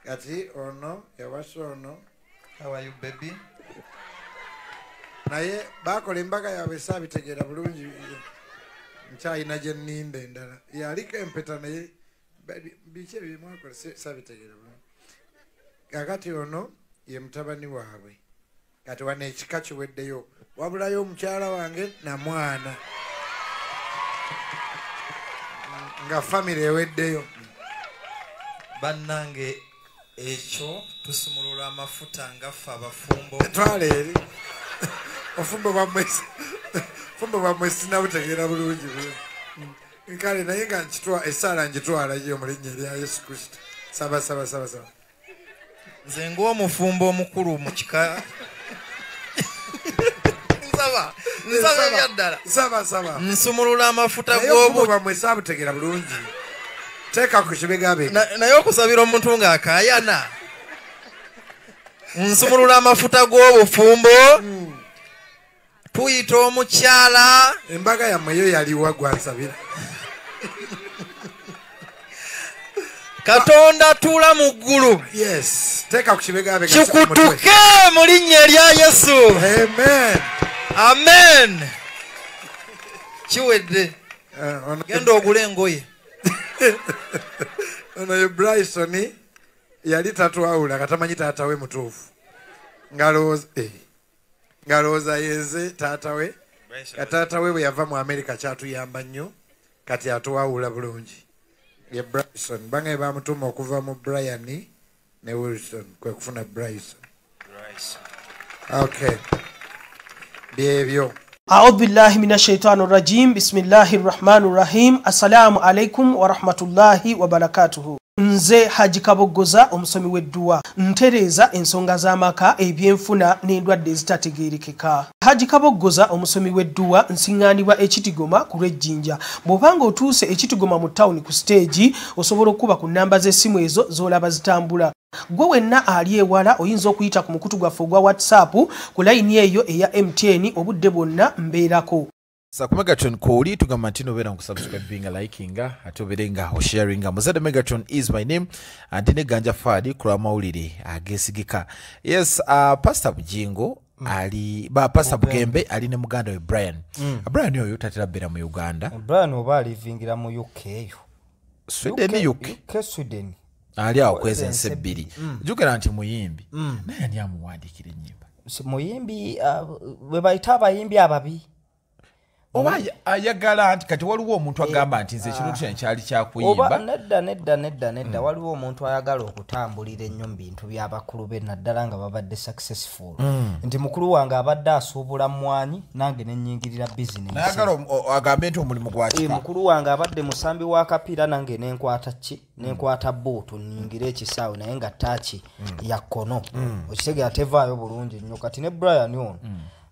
Kati ono yawasa ono. How are you, baby? Naye bakola embaga yaabwe saabitegeera bulungi, nkyalina gye nninda endala. Yaliko empeta naye biki ebimwakola saabitegeera bulungi. Kakati ono ye mutabani waabwe. Kati wano ekika kiweddeyo, wabulayo omukyala wange na mwana, nga famire eweddeyo. Bannange, ekyo tusumulula amafuta nga ffe abafumbo. Twala eri ofumbo bwammwe sinabutegeera bulungi. Nkale naye nga nkitwa essaala ngitwala yo mu linnya erya Yesu Kristo. Saba saba saba saba. Nze ng'omufumbo omukulu mu kika nsaba nsaba ebyaddala. Saba saba. Nsumulula amafuta g'obu bwammwe saabutegeera bulungi. Teeka ku kibegabega. Naye okusabira omuntu ng'akaayana. Nsumulula amafuta g'obufumbo. Tuyita omukyala. Embaga yammwe yo yaliwa gwansabira. Katonda tuula mu ggulu. Yes, teeka ku kibegabega. Kikutuke mu linnya erya Yesu. Amen. Amen. Kiwedde. Genda ogule engoye. Ono ye Bryson yali tatwawula katamanyi taata we mutuufu. Ngalowooza yenze taata we. Taata we bwe yava mu Amerika kyatuyamba nnyo, kati atuwawula bulungi. Ye Bryson bange bamutuma okuva mu Brian ne Wilson kwe kufuna Bryson. Okay. Byebyo. A'udhu billahi minash shaitani rajim. Bismillahir rahmanir rahim. Assalamu alaikum wa rahmatullahi wa barakatuhu. Nze Haji Kaboggoza omusomi w'edduwa, ntereeza ensonga z'amaka, ebyenfuna n'endwadde ezitategeerekeka. Haji Kaboggoza omusomi w'edduwa nsiŋŋaanibwa Ekitigoma ku lw'Ejjinja. Bw'obanga otuuse Ekitigoma mu tawuni ku siteegi, osobola okuba ku nnamba z'essimu ezo z'olaba zitambula. Gwe wenna ali ewala oyinza okuyita ku mukutu gwaffe ogwa WhatsApp ku layini eyo eya MTN obudde bwonna mbeerako. Sa ku Megatron koli tugamba nti nobeera nkusubscribinga, likinga ate obeere nga osharinga. Muzadde Megatron is my name, andi ne Ganja Fadi ku lw'amawulire ageesigika. Yes, Pastor Bujingo ali ba Pastor Bugembe ali ne muganda we Brian. Brian oyo tatera beera mu Uganda. Brian oba alivingira mu UK eyo. Sweden, UK. UK, Sweden. Ali awo kweza ensi ebbiri. Jjukira nti muyimbi. Naye ani amuwandiikira ennyimba? Muyimbi bwe bayita abayimbi ababi. Oba ayagala nti kati waliwo omuntu agamba nti nze ekirooto kyange kyali kyakuyimba. Oba nedda nedda nedda nedda, waliwo omuntu ayagala okutambulira ennyo mu bintu by'abakulu be naddala nga babadde successful. Nti mukulu wange abadde asuubula mmwanyi nange ne nnyingirira bizinensi. Nayagala agambe nti omulimu gwa kika. Mukulu wange abadde musambi wa kapiira nange ne nkwata ki? Ne nkwata bbuutu nnyingire ekisaawe naye nga ttaaki ya kkono. Okitegeera tevaayo bulungi nnyo. Kati ne Brian ono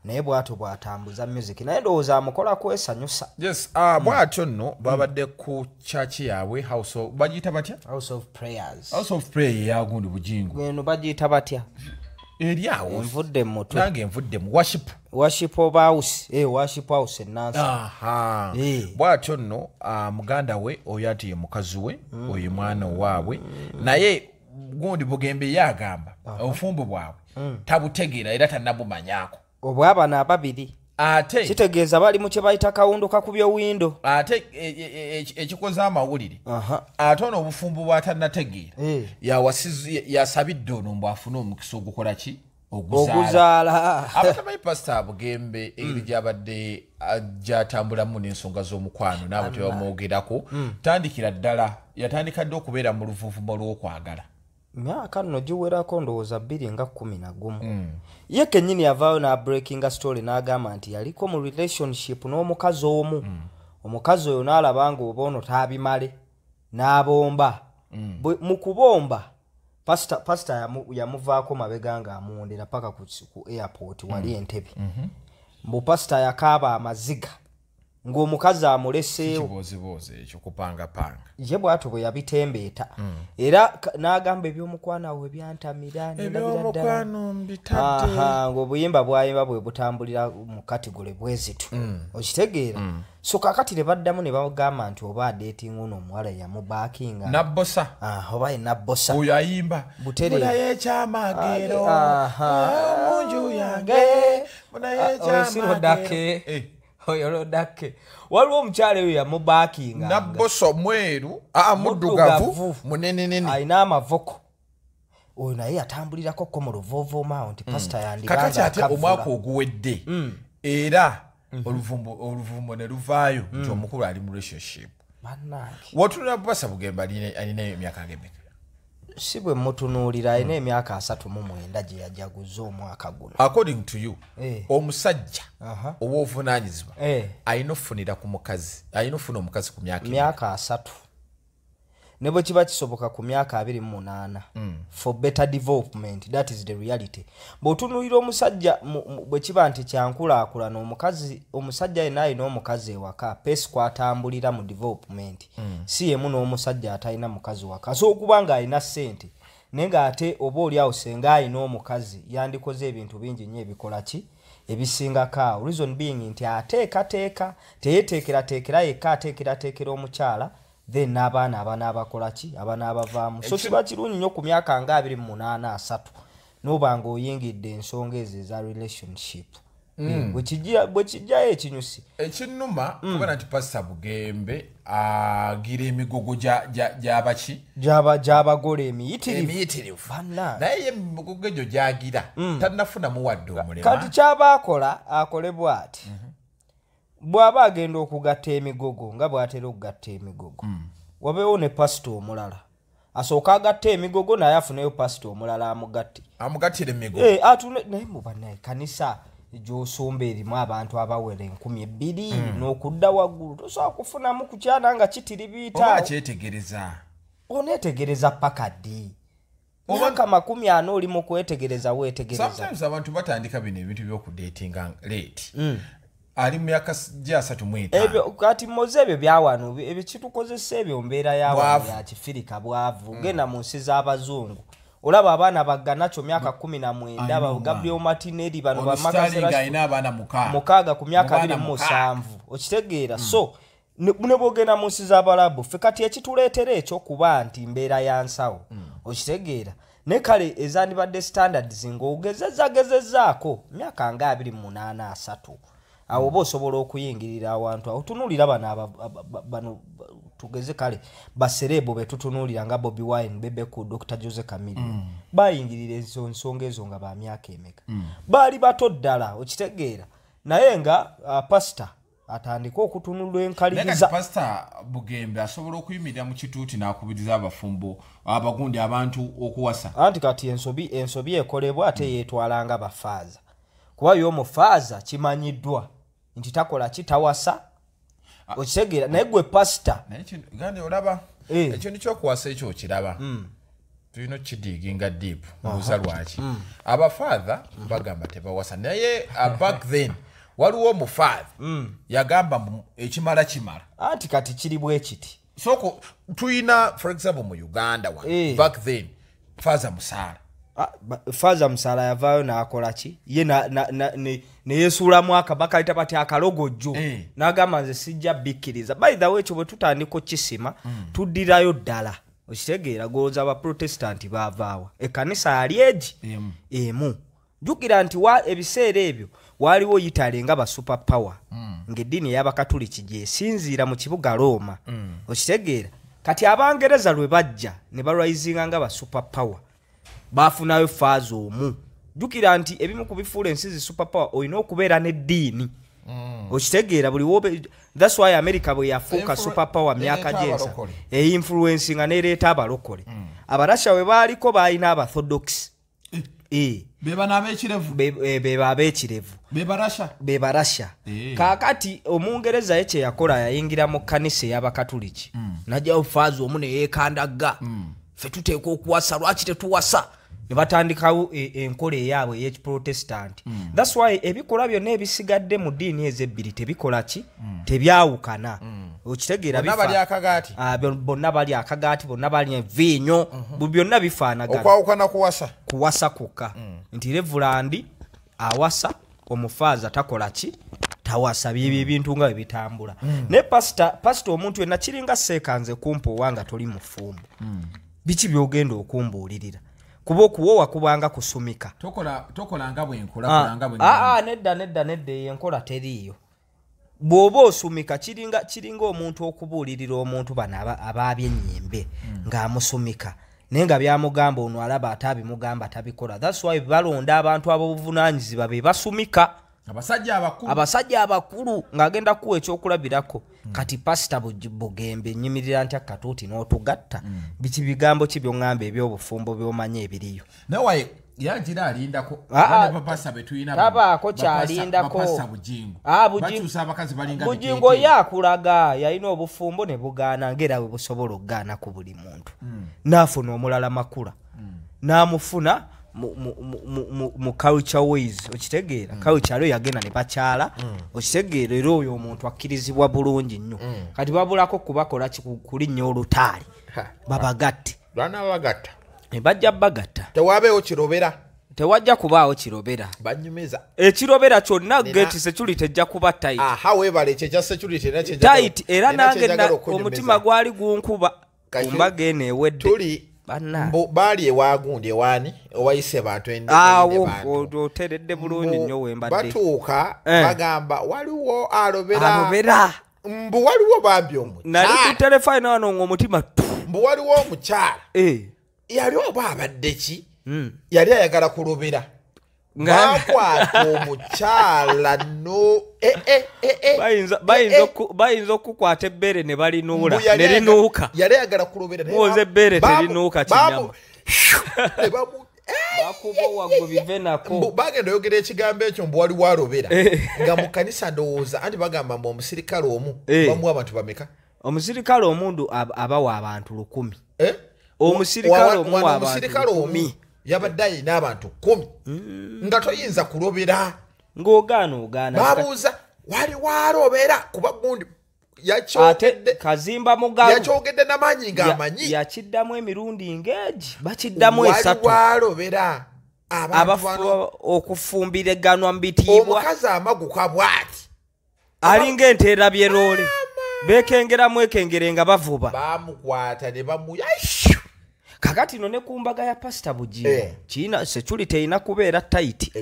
naye bw'atyo bw'atambuza music naye ndowooza amukola kwesanyusa. Yes, bw'atyo nno babadde ku church yaabwe House of, bagiyita batya? House of Prayers. House of Prayer ya gundi Bujingo. Eno bagiyita batya? Eri awo. Nvudde mu mutwe. Nange nvudde mu worship. Worship of house. Worship house enansi. Aha. Bw'atyo nno muganda we oyo anti ye mukazi we, oyo mwana waabwe. Naye gundi Bugembe yagamba obufumbo bwabwe tabutegeera era tannabumanyaako. Obw'abaana ababiri. Ate kitegeeza bali mu kye bayita kawundo kakubye windo. Ate ekikoze amawulire. Ate ono obufumbo bw'atannategeera yasabidde ono mbu afune omukisa ogukola ki? Oguzaala. Abatamanyi Pastor Bugembe engeri gy'abadde gy'atambulamu n'ensonga z'omukwano n'abo tebamwogerako, tandikira ddala yatandika dda okubeera mu luvuvumo lw'okwagala. Myaka nno giwerako ndowooza 2011. Ye kennyini yavaayo n'a breakinga story n'agamba nti yaliko mu relationship n'omukazi omu. Omukazi oyo n'alaba ng'oba ono taabimale n'abomba. Mu kubomba pastor yamuvaako mabega ng'amuwondera paka ku airport wali Entebbe. Mbu pastor yakaaba amaziga Ng'omukazi amuleseewo. Kibooziboozi ekyo kupangapanga. Ye bw'atyo bwe yabitembeeta. Era n'agamba ebyomukwano awo ebyantamira, ebyomukwano mbitadde. Ng'obuyimba bw'ayimba bwe butambulira mu katigole bwe zityo. Okitegeera? So kaakati ne baddamu ne bagamba nti oba adeetinga ono omuwala yamubaakinga. Nabbosa. Oba ye Nabbosa. Oyo ayimba. Butereevu. Mbunayo ekyamagero. Mu nju yange. Mbunayo ekyamagero. Oyo lodake. Waliwo omukyala oyo yamubaakinga. Nabbosa mweru, muddugavu, munenenene. Alina amavoko. Oyo naye yatambulirako ko mu luvovooma nti pasita yandibanga. Kakati ate omwaka oguwedde. Era oluvumbo ne luvaayo nti omukulu ali mu relationship. Bannange. W'otunula Pasita Bugembe alina emyaka ng'emeka? Si bwe mutunuulira alina emyaka 39 gye yajaguza omwaka guno. According to you, omusajja ow'obuvunaanyizibwa alina okufunira ku mukazi, alina okufuna omukazi ku myaka 30. Ne bwe kiba kisoboka ku myaka 28 for better development, that is the reality. Bw'otunuulira omusajja bwe kiba nti kyankulaakulana omukazi, omusajja yenna alina omukazi ewaka, pace kw'atambulira mu development si yemu n'omusajja atalina mukazi waka. So okuba ng'alina ssente naye ng'ate oba oli awo singa alina omukazi yandikoze ebintu bingi nnyo ebikola ki ebisingako awo. Reason being nti ateekateeka, teyeteekerateekera yekka, ateekerateekera omukyala then n'abaana abanaabakola ki abanaabavaamu. So kiba kirungi nnyo ku myaka nga 28 30 n'oba ng'oyingidde ensonga ezo eza relationship. Bwe kijjayo ekinyusi. Ekinnuma kubeera nti Pasita Bugembe agira emigogo gy'abaki? Gy'abagole emiyitirivu. Naye ye emigogo egyo gy'agira tannafunamu wadde omulema. Kati ky'aba akola akole bw'ati. Bw'aba agenda okugatta emigogo nga bw'atera okugatta emigogo, wabeewo ne pasita omulala asooka agatta emigogo naye afuneyo pasita omulala amugatte. Amugattire emigogo. Naye mubannaye kanisa gy'osomba erimu abantu abawera 2000 n'okudda waggulu tosobola kufunamu kukyana nga kitiribiita. Oba akyetegereza. Oneetegereza paka ddi? Myaka 40 oli mu kwetegereza weetegereza. Sometimes abantu batandika bino ebintu by'okudatinga late. Ali mu myaka gya 35. Ebyo kati moze ebyo byawano ebyo kitukozesa ebyo mbeera yawano ya kifirika bwavu. Genda mu nsi z'abazungu olaba abaana bagganacho myaka 19 ba Gabriel Martinelli bano ba Marcus alina abaana 6 ku myaka 27. Okitegeera? So ne bwogenda mu nsi z'abalabu ffe kati ekituleetera ekyo kuba nti mbeera ya nsawo. Okitegeera? Ne kale ezandibadde standards ng'ogezezzaako myaka nga 28 30 awo oba osobola okuyingirira awantu awo. Tunuulira bano tugeze kale basereebo be tutunuulira nga Bobi Wine, Bebe Cool, Dr. Jose Chameleone. Bayingirira ezo nsonga ezo nga ba myaka emeka. Baali bato ddala, okitegeera. Naye nga pasita atandika okutunula enkaliriza. Pasita Bugembe asobola okuyimirira mu kituuti n'akubiriza abafumbo abagundi abantu okuwasa. Anti kati ensobi ekolebwa ate yeetwala nga bafaaza. Kuba yo omufaaza kimanyiddwa nti takola kitawasa. Okitegeera? Naye gwe pasita. Gandi olaba ekintu ky'okuwasa ekyo okiraba. Tulina okukidiiginga deep. Mbuuza lwaki. Abafaatha bagamba tebawasa. Naye back then waliwo omufaatha yagamba ekimala kimala. Anti kati kiri bwe kiti. So tulina for example mu Uganda wano back then Faaza Musaala. Faaza Musaala yavaayo n'akola ki? Ye ne yeesuulamu akabaka bati akalogojjo. N'agamba nze sijja bikkiriza. By the way ekyo bwe tutandika okukisima tuddirayo ddala. Okitegeera? Golooza abaprotestanti baavaawa. Ekkanisa yali egi emu. Jjukira nti ebiseera ebyo waaliwo Italy nga ba super power. Ng'eddiini ey'Abakatuliki gy'esinziira mu kibuga Roma. Okitegeera? Kati Abangereza lwe bajja ne balwayizinga nga ba super power. Bafunayo faaza omu. Jjukira nti ebimu ku bifuula ensi zi super power olina okubeera n'eddiini. Okitegeera? Buli wobe, that's why America bwe yafuuka super power myaka gy'ensa einfluencinga n'ereeta abalokole. Abarasha bwe baaliko baalina Abaorthodox. Beba n'abekirevu. Beba abekirevu. Beba Rasha. Kaakati Omungereza ye kye yakola yayingira mu kkanisa ey'Abakatuliki. N'ajjayo faaza omu ne yeekandagga. Ffe tuteekwa okuwasa, lwaki tetuwasa? Ne batandikawo enkola eyaabwe ey'ekiprotestant. That's why ebikola byonna ebisigadde mu ddiini ezo ebbiri tebikola ki? Tebyawukana. Okitegeera? Bonna bali akagaati. Bonna bali akagaati, bonna bali enviinyo, byonna bifaanagana. Okwawukana kuwasa. Kuwasa kwokka. Nti revulandi awasa, omufaaza takola ki? Tawasa. Byebyo ebintu nga bwe bitambula. Naye pasita omuntu yenna kiringa seekanze kumpa nga toli mufumbo. Biki by'ogenda okumbuulirira? Kuba okuwoowa kubanga kusumika. Tokola nga bwe nkola, kola nga bwe ngamba. Nedda, nedda, nedda, eyo enkola teriiyo. Bw'oba osumika kiringa omuntu okubuulirira omuntu bano ab'abyennyimbe ng'amusumika, naye nga byamugamba ono alaba ate abimugamba tabikola. That's why balonda abantu ab'obuvunaanyizibwa be basumika. Abasajja abakulu. Abasajja abakulu ng'agenda kuwa ekyokulabirako. Kati pasita Bugembe nnyimirira ntya katuuti n'otugatta? Biki bigambo ki by'oŋŋamba eby'obufumbo by'omanyi ebiriyo? Naye yagira alindako. Bane bapasa be tulina tabaako kyalindako. Bapasa Bujingo. Bakyusa abakazi balinga Bujingo yakulaga yalina obufumbo ne bugaana ng'era bwe busobola okugaana ku buli muntu. N'afuna omulala Makula. N'amufuna mu culture ways, okitegeera? Culture yagenda ne bakyala, okitegeera? Era oyo omuntu akkirizibwa bulungi nnyo. Kati babulako kubakola kulinnya olutaali babagatte. Banabagatta. Bajja bagatta. Tewabeewo kirobera. Tewajja kubaawo kirobera. Banyumiza. Ekirobera kyonna gate security ejja kuba tight. Aha, weebale ekyo ekya security era tight. Era nange omutima gwali gunkuba ku mbaga eno ewedde. Tuli baali ewagundi ewaani owayise bantu. Awo oteredde bulungi nnyo wembadde. Batuuka bagamba waliwo alobera. Alobera. Mbu waliwo bambi omukyala. Nali ku terefayina wano ng'omutima mbu waliwo omukyala. Yali oba abadde ki? Yali ayagala kulobera. Bakwata omukyala no bayinza okukwata ebbeere ne balinuula ne linuuka. Yali ayagala kulobera. Muwoza ebbeere terinuuka kinyama. Bakuba waggwe bive nako. Bagenda oyogera ekigambo ekyo mbu waliwo alobera. Nga mu kkanisa ndowooza anti bagamba mbu omusirikale omu bamuwa abantu bameka? Omusirikale omundu abawa abantu 1000. Omusirikale omu abantu 10,000. Yabadde ayina abantu 10 nga toyinza kulobera. Ng'ogaana ogaana. Babuuza waliwo alobera kuba gundi ate Kazimba Mugalu yakyogedde n'amaanyi ng'amanyi. Yakiddamu emirundi ng'egi bakiddamu esatu. Waliwo alobera okufumbiriganwa mu bitiibwa. Omukazi amaguka bw'ati alinga ente erabye loole. Beekengeramu ekengere nga bavuba. Bamukwata ne bamuya. Kakati no ne ku mbaga ya Pasita Bujingo kiina security erina kubeera tight.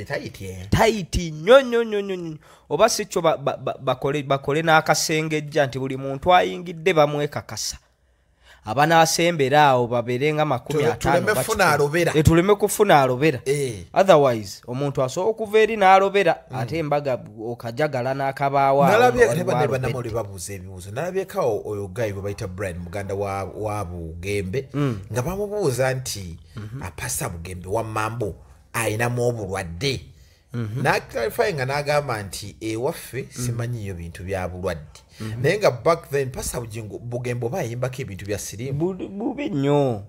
Tight nnyo nnyo nnyo nnyo. Oba si kyo bakole n'akasengejja nti buli muntu ayingidde bamwekakasa. Abanaasembera awo babeere nga 50. Tuleme kufuna alobera. Otherwise omuntu asobola okuva eri n'alobera ate embaga okajagala n'akabaawo. Nalabye bannamawulire babuuza ebibuuzo. Nalabyeko oyo guy gwe bayita Brian muganda wa Bugembe nga bamubuuza nti Pasita Bugembe wa Mambo ayinamu obulwadde. N'aclarify nga n'agamba nti ewaffe simanyiyo bintu bya bulwadde. Naye nga back then Pasita Bugembe oba yayimbako ebintu bya siriimu. Bubi nnyo.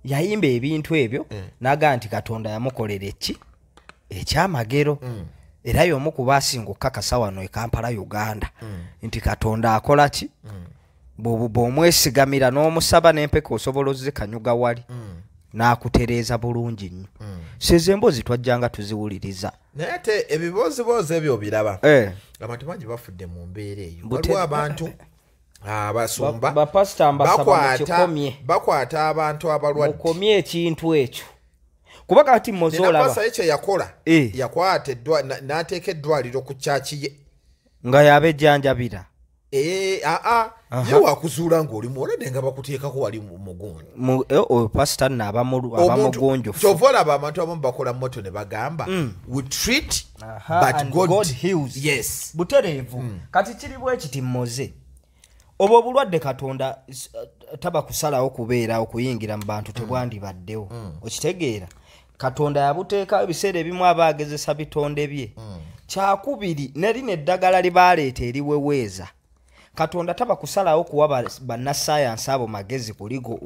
Yayimba ebintu ebyo n'agamba nti Katonda yamukolera eki? Ekyamagero. Era y'omu ku baasinga okukakasa wano e Kampala Uganda nti Katonda akola ki? Bw'omwesigamira n'omusaba n'empeka osobola ozikanyuga wali. N'akutereeza bulungi nnyo. So ezo emboozi twajjanga tuziwuliriza. Naye ate ebibooziboozi ebyo obiraba. Abantu bangi bafudde mu mbeera eyo. Waliwo abantu abasumba bapasita mbasaba mukikomye. Bakwata abantu abalwadde. Mukomye ekintu ekyo. Kuba kati Moze olaba. Pasita ekyo yakola. Yakwata n'ateeka eddwaliro ku kyaki ye. Nga yabejjanjabira. Ye wakuzuula ng'oli muwolede nga bakuteekako wali mugundi. Oyo pasita nno aba mugunjufu. Ky'ova olaba abantu abamu bakola moto ne bagamba we treat but God heals. Yes. Butereevu. Kati kiri bwe kiti Moze. Obwo obulwadde Katonda taba kusalawo kubeera okuyingira mu bantu tebwandibaddewo. Okitegeera? Katonda yabuteekawo ebiseera ebimu aba agezesa bitonde bye. Kyakubiri ne lino eddagala lye baleeta eriweweeza. Katonda taba kusalawo kuwa bannasayansi abo magezi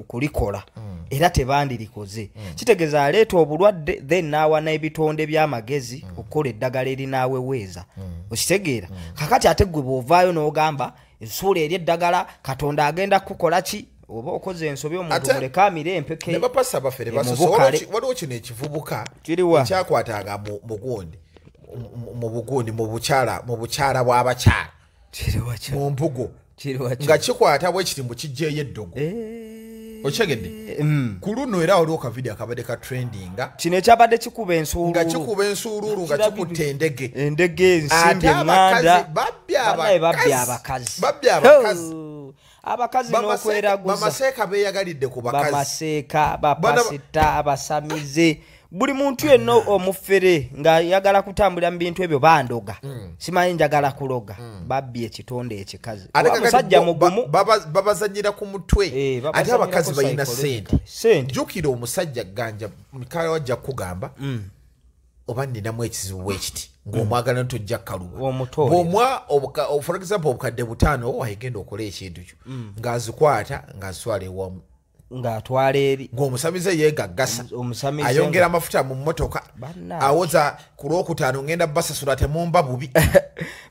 kulikola era tebandirikoze. Kitegeeza aleeta obulwadde then n'awa n'ebitonde by'amagezi okukola eddagala erinaaweweeza. Okitegeera? Kakati ate gwe bw'ovaayo n'ogamba ensuula eri eddagala Katonda agenda kukola ki, oba okoze ensobi omuntu muleke amire empeke. Ne bapasita baffe ne basosola. Waliwo kino ekivubuka ekyakwatanga mu gundi mu bukyala bw'abakyala mu mpugo nga kikwata bwe kiti mbu kiggyeyo eddogo. Okitegedde? Ku luno era waliwo kavidiyo akabadde ka trendinga. Kino ekyabadde kikuba ensuuluulu. Nga kikuba ensuuluulu nga kikutta endege. Endege, ensimbi, eŋŋanda. Babbye abakazi. Babbye abakazi. Abakazi n'okweraguza. Bamaseeka beeyagalidde ku bakazi. Bamaseeka, bapasita, abasamize. Buli muntu yenna omufere ng'ayagala kutambulira mu bintu ebyo bandoga. Simanyi njagala kuloga. Babbye ekitonde ekikazi. Omusajja mugumu. Babazannyira ku mutwe. Ate abakazi balina ssente. Jjukira omusajja Ganja Mikaela wajja kukugamba oba nninamu ekizibu bwe kiti ng'omwagala nti ojja kukaluba. Bw'omwa for example obukadde 5 wayegenda okola ekintu kyo ng'azikwata ng'azitwala ewamu. Ng'atwala eri. Ng'omusamize yeegaggasa. Ayongera amafuta mu mmotoka. Awoza ku Lwokutaano ngenda basasula temumba bubi.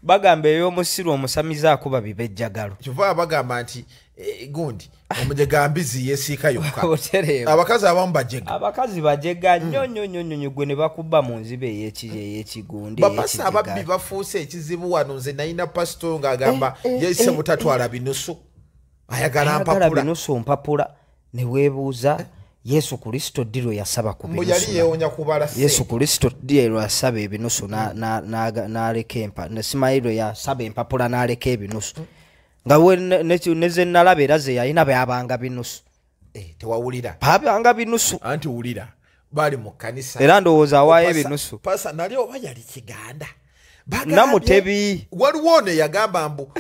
Bagamba ey'omusiru omusamize akuba bibejjagalo. Kyova bagamba nti gundi omujega mbizi yeesiika yokka. Abakazi abamu bajega. Abakazi bajega nnyo nnyo nnyo nnyo gwe ne bakuba mu nzibe ey'ekigundi. Bapasita ababbi bafuuse ekizibu wano. Nze nalina pasito ng'agamba yese butatwala binusu. Ayagala mpapula. Binusu mpapula. Ne weebuuza Yesu Kristo ddi lwe yasaba ku binusu. Yali yeewonya kubala ssente. Yesu Kristo ddi lwe yasaba ebinusu n'aleka simanyi lwe yasaba empapula n'aleka ebinusu. Nga ne ze nalaba era ze yalina byabanga binusu. Tewawulira. Baabanga binusu. Anti wulira. Baali mu kkanisa. Era ndowooza awaayo ebinusu. Pasa nali oba yali Kiganda. Namutebi. Waliwo ono yagamba mbu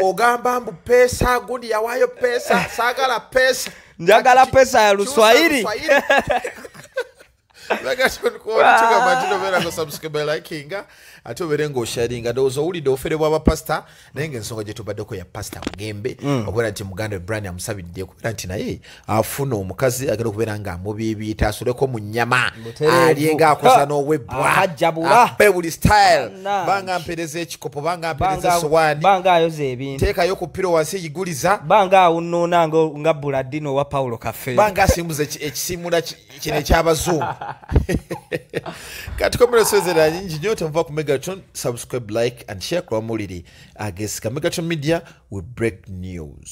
ogamba mbu pesa gundi yawaayo pesa saagala pesa. Njagala pesa ya Luswahili. Ate obeere ng'osharinga ndowooza owulidde obufere bw'abapasita naye ng'ensonga gye tubaddeko ya Pasita Bugembe okubeera nti muganda we Brian amusabidde okubeera nti naye afuna omukazi agenda okubeera ng'amubiibiita asuleko mu nnyama alye ng'akoza n'owebbwa ape buli style banga mpeereza ekikopo banga mpeereza essowaani banga ayoza ebintu teekayo ku piro wansi yiguliza banga awunnuuna nga Buladino wa Paulo Kafeero banga asimbuza ekisimula kino eky'abazungu. Kati komuleesezera nyingi nnyo temuva ku Megatron. Subscribe, like and share kwa muliri agesika Megatron Media, we break news.